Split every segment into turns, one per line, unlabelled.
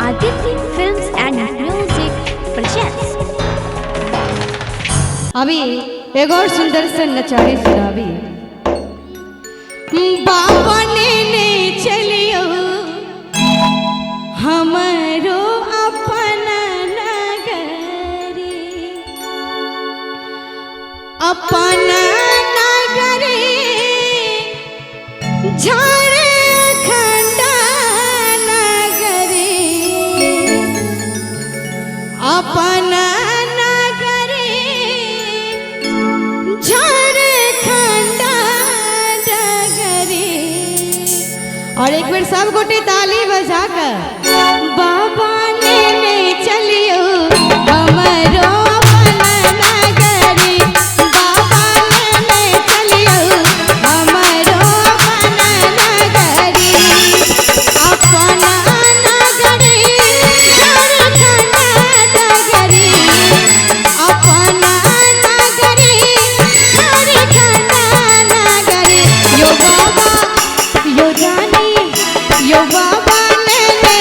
Aditya Films and Music presents.
अभी एक और सुंदर सा नचारी सुनावी। बाबा ने ने चलियो हमारो अपना नगरी, अपना नगरी झारखंड नगरी, अपना नगरी झारखंड नगरी। और एक बार सब गोटे ताली बजा कर बाबा ने ले चलियो हमारो अपना नगरी, बाबा ने ले चलियो हमारो अपना नगरी, अपना नगरी झारखंड नगरी, अपना नगरी झारखंड नगरी। यो बाबा यो जानी यो बाबा ने ले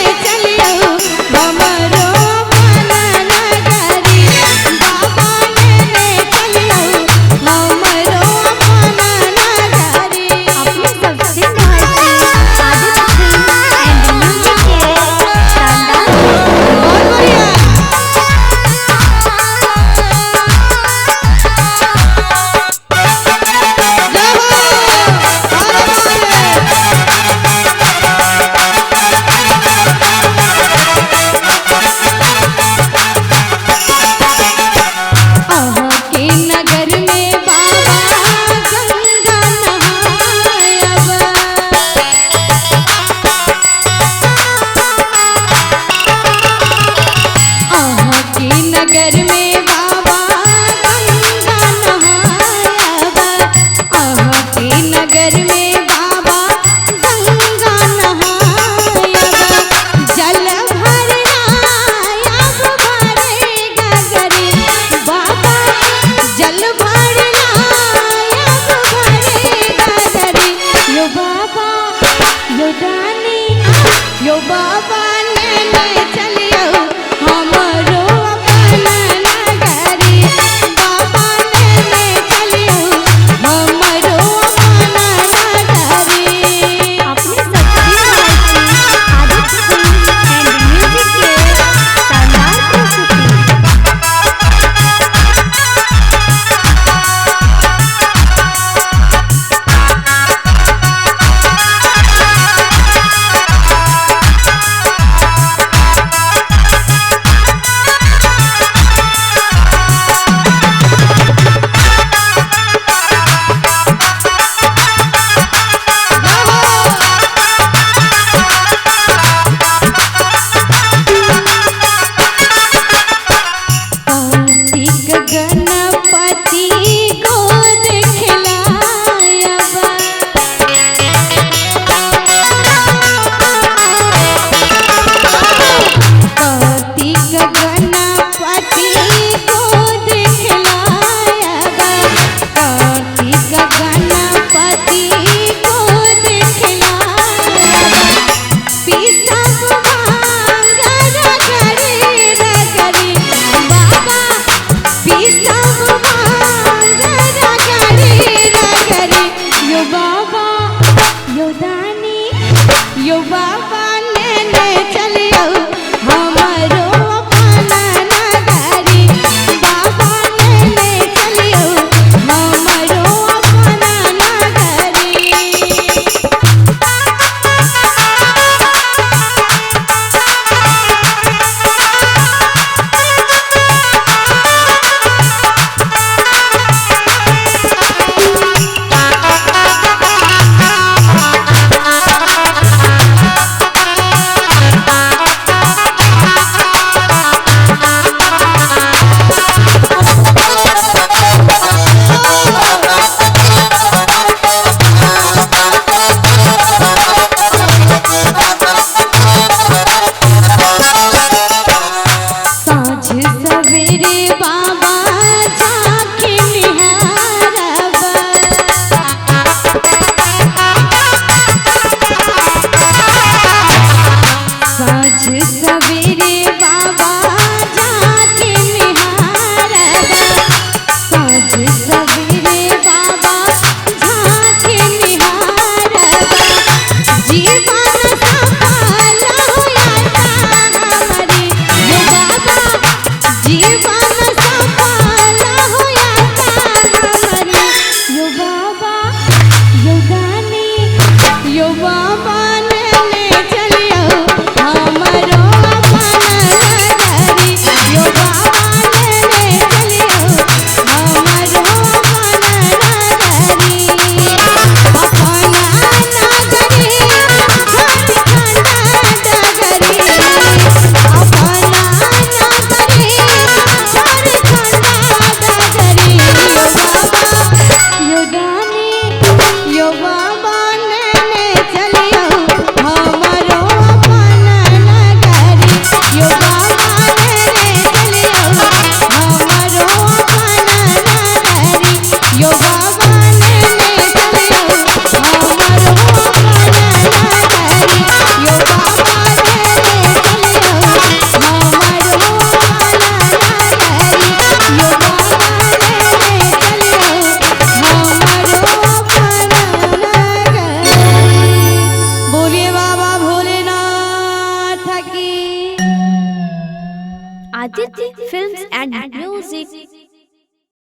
सवेरे।